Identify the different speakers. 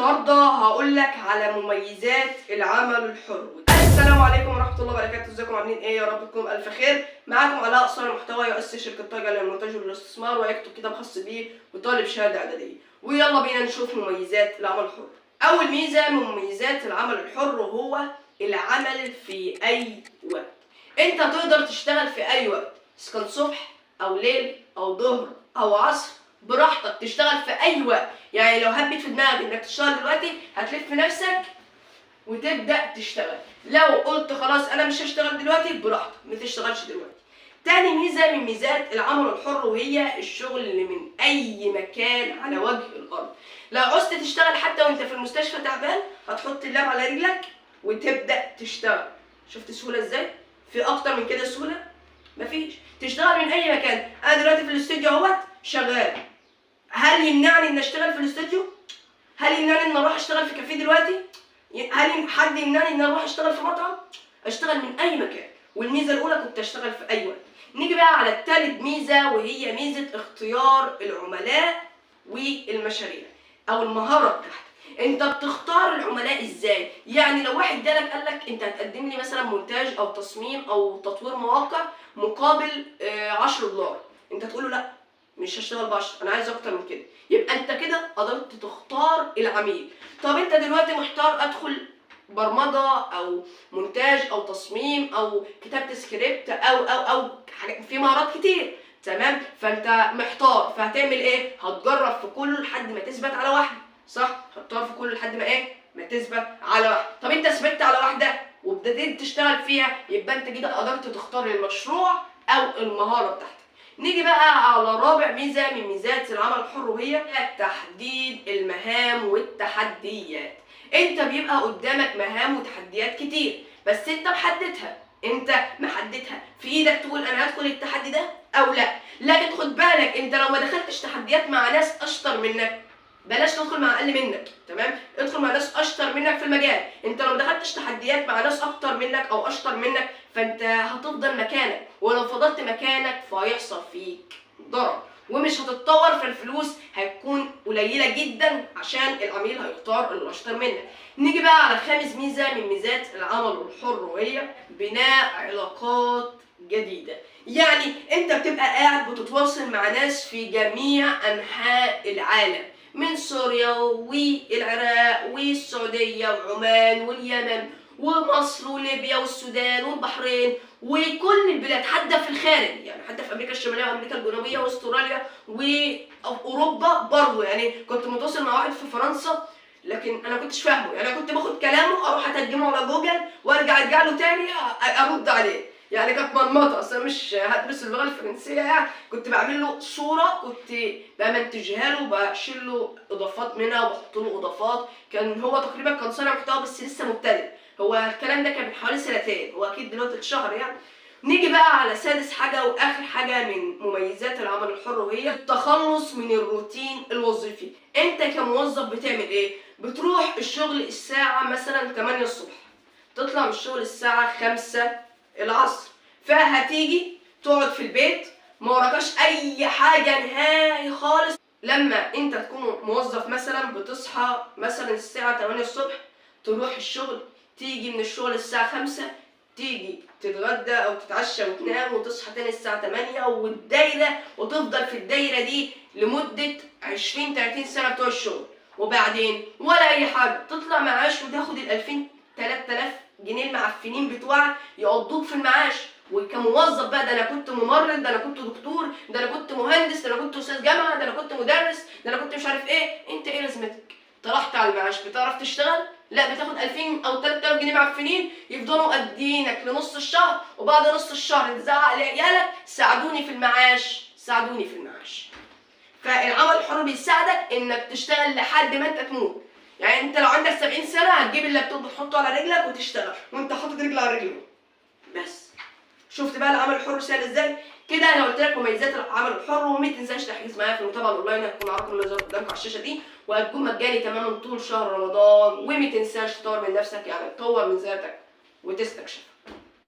Speaker 1: النهارده هقول لك على مميزات العمل الحر. السلام عليكم ورحمة الله وبركاته، ازيكم عاملين ايه؟ يا رب تكونوا بالف خير. معاكم علاء، صانع محتوى، يؤسس شركة تايجر للمونتاج والاستثمار، ويكتب كتاب خاص بيه، وطالب شهادة اعداديه. ويلا بينا نشوف مميزات العمل الحر. اول ميزة من مميزات العمل الحر هو العمل في اي وقت. انت تقدر تشتغل في اي وقت، اذا كان صبح او ليل او ظهر او عصر، براحتك تشتغل في اي وقت. يعني لو هبت في دماغك انك تشتغل دلوقتي هتلف نفسك وتبدا تشتغل. لو قلت خلاص انا مش هشتغل دلوقتي، براحتك ما تشتغلش دلوقتي. تاني ميزة من ميزات العمل الحر وهي الشغل اللي من اي مكان على وجه الارض. لو عوزت تشتغل حتى وانت في المستشفى تعبان، هتحط اللاب على رجلك وتبدا تشتغل. شفت سهولة ازاي؟ في اكتر من كده سهولة؟ مفيش. تشتغل من اي مكان. انا دلوقتي في الاستوديو اهوت شغال، هل يمنعني ان اشتغل في الاستوديو؟ هل يمنعني ان اروح اشتغل في كافيه دلوقتي؟ هل حد يمنعني ان اروح اشتغل في مطعم؟ اشتغل من اي مكان. والميزة الاولى كنت اشتغل في اي وقت. نيجي بقى على التالت ميزة، وهي ميزة اختيار العملاء والمشاريع او المهارة بتاعتك. انت بتختار العملاء ازاي؟ يعني لو واحد جالك قال لك انت هتقدم لي مثلا مونتاج او تصميم او تطوير مواقع مقابل 10 دولار، انت تقول له لا مش هشتغل ب10، انا عايز اكتر من كده. يبقى انت كده قدرت تختار العميل. طب انت دلوقتي محتار، ادخل برمجة او مونتاج او تصميم او كتابه سكريبت او او او حاجات، في مهارات كتير، تمام؟ فانت محتار، فهتعمل ايه؟ هتجرب في كله لحد ما تثبت على واحده، صح؟ هتجرب في كله لحد ما ايه؟ ما تثبت على واحده. طب انت ثبت على واحدة وابتديت تشتغل فيها، يبقى انت كده قدرت تختار المشروع او المهارة بتاعتك. نيجي بقى على رابع ميزة من ميزات العمل الحر، وهي تحديد المهام والتحديات. انت بيبقى قدامك مهام وتحديات كتير، بس انت محددها، انت محددها في ايدك، تقول انا هدخل التحدي ده او لا. لكن خد بالك، انت لو ما دخلتش تحديات مع ناس اشطر منك، بلاش تدخل مع اقل منك، تمام؟ ادخل مع ناس اشطر منك في المجال. انت لو ما دخلتش تحديات مع ناس اكتر منك او اشطر منك، فانت هتفضل مكانك، ولو فضلت مكانك فهيحصل فيك ضرر ومش هتتطور، فالفلوس هتكون قليله جدا عشان العميل هيختار اللي اشطر منك. نيجي بقى على خامس ميزة من ميزات العمل الحر، وهي بناء علاقات جديدة. يعني انت بتبقى قاعد بتتواصل مع ناس في جميع انحاء العالم، من سوريا والعراق والسعودية وعمان واليمن ومصر وليبيا والسودان والبحرين وكل البلاد، حتى في الخارج، يعني حتى في امريكا الشمالية وامريكا الجنوبية واستراليا واوروبا برضه. يعني كنت متواصل مع واحد في فرنسا، لكن انا كنتش فاهمه، يعني انا كنت باخد كلامه اروح اترجمه على جوجل وارجع له تاني ارد عليه. يعني كانت مرمطه، اصل مش هدرس اللغة الفرنسية، يعني كنت بعمل له صوره، كنت بمنتجها له وبشيل له اضافات منها وبحط له اضافات. كان هو تقريبا كان صانع محتوى بس لسه مبتدئ، هو الكلام ده كان من حوالي سنتين، هو اكيد دلوقتي اتشهر يعني. نيجي بقى على سادس حاجة واخر حاجة من مميزات العمل الحر، وهي التخلص من الروتين الوظيفي. انت كموظف بتعمل ايه؟ بتروح الشغل الساعة مثلا 8 الصبح، تطلع من الشغل الساعة 5 العصر، فهتيجي تقعد في البيت ما وراكش اي حاجة نهائي خالص. لما انت تكون موظف مثلا بتصحى مثلا الساعة 8 الصبح، تروح الشغل، تيجي من الشغل الساعة 5، تيجي تتغدى او تتعشى وتنام، وتصحى تاني الساعة 8، والدايره، وتفضل في الدايرة دي لمدة 20 30 سنة بتوع الشغل، وبعدين ولا اي حاجة، تطلع معاش وتاخد ال 2000 3000 جنيه المعفنين بتوعك يقضوك في المعاش. وكموظف بقى، ده انا كنت ممرض، ده انا كنت دكتور، ده انا كنت مهندس، ده انا كنت استاذ جامعه، ده انا كنت مدرس، ده انا كنت مش عارف ايه. انت ايه لازمتك؟ طلعت على المعاش بتعرف تشتغل؟ لا، بتاخد 2000 او 3000 جنيه معفنين يفضلوا قدينك لنص الشهر، وبعد نص الشهر تزعق لعيالك ساعدوني في المعاش، ساعدوني في المعاش. فالعمل الحر بيساعدك انك تشتغل لحد ما انت تموت. يعني انت لو عندك 70 سنة هتجيب اللابتوب وتحطه على رجلك وتشتغل وانت حاطط رجل على رجله بس. شفت بقى العمل الحر سهل ازاي؟ كده انا قلت لك مميزات العمل الحر، وما تنساش تحجز معايا في المتابعة الاونلاين، هتكون على رقم اللي قدامك على الشاشة دي، وهتكون مجاني تماما طول شهر رمضان. وما تنساش تطور من نفسك، يعني تطور من ذاتك وتستكشف.